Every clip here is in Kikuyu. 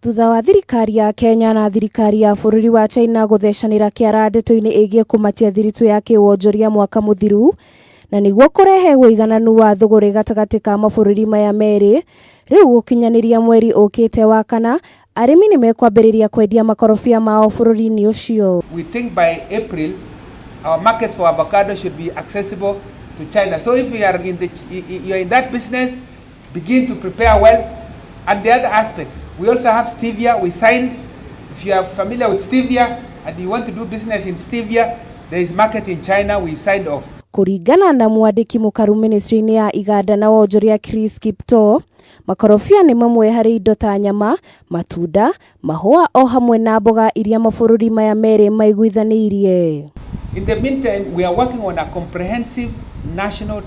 Thutha wa thirikari ya Kenya na thirikari ya bũrũri wa China gũthecanĩra kĩara ndeto-inĩ ĩgiĩ kũmatia thiritũ ya kĩwonjoria mwaka mũthiru, na nĩguo kũrehe ũigananu wa thũgũrĩ gatagatĩ ka mabũrũri maya merĩ, rĩu gũkinyanĩria mweri ũkĩte wa kana, arĩmi nĩ mekwambĩrĩria kwendia makorobia mao bũrũri-inĩ ũcio. We think by April, our market for avocado should be accessible to China. So if you are in that business, begin to prepare well. And the other aspects, we also have stevia. We signed. If you are familiar with stevia and you want to do business in stevia, there is market in China. We signed off. Kũringana na mwandĩki mũkaru ministry-inĩ ya iganda na wonjoria Chris Kiptoo, makorobia nĩ mamwe harĩ indo ta nyama, matunda, mahũa o hamwe na mboga iria mabũrũri maya merĩ maiguithanĩirie. In the meantime, we are working on a comprehensive national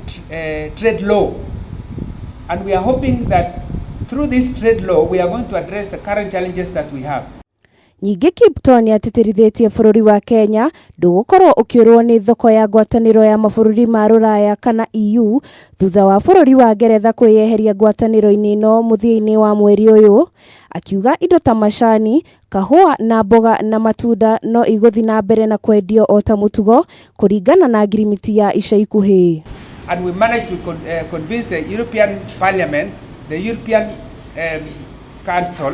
trade law. And we are hoping that through this trade law, we are going to address the current challenges that we have. Ningĩ Kiptoo nĩ atĩtĩrithĩtie bũrũri wa Kenya ndũgũkorwo ũkĩũrwo nĩ thoko ya ngwatanĩro ya mabũrũri ma Rũraya kana EU thutha wa bũrũri wa Ngeretha kwĩyeheria ngwatanĩro-inĩ ĩno mũthia-inĩ wa mweri ũyũ, akiuga indo ta macani, kahũa na mboga na matunda no igũthiĩ na mbere na kwendio o ta mũtugo kũringana na ngirimiti ya ica ikuhĩ. And we managed to convince the European Parliament, the European Council,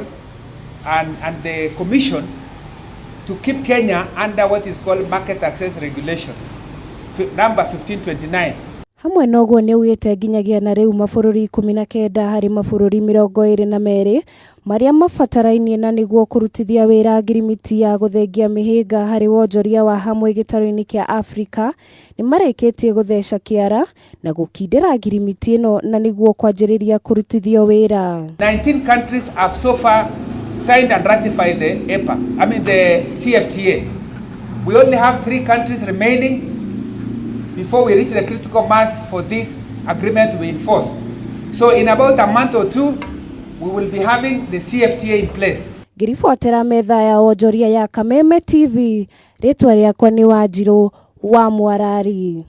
and the Commission to keep Kenya under what is called Market Access Regulation, number 1529. Hamwe na ũguo nĩ augĩte nginyagia na rĩu mabũrũri 19 harĩ mabũrũri 22 marĩa mabatarainie na nĩguo kũrutithia wĩra ngirimiti ya gũthengia mĩhĩnga harĩ wonjoria wa hamwe gĩtarũ-inĩ kĩa Afrika nĩ marĩkĩtie gũtheca kĩara na gũkindĩra ngirimiti ĩno na nĩguo kwanjĩrĩria kũrutithio wĩra. 19 countries have so far signed and ratified the EPA, I mean the CFTA. We only have three countries remaining before we reach the critical mass for this agreement to be enforced. So in about a month or two, we will be having the CFTA in place. Ngĩribotera metha ya wonjoria ya Kameme TV, rĩtwa rĩakwa nĩ Wanjirũ wa Mwarari.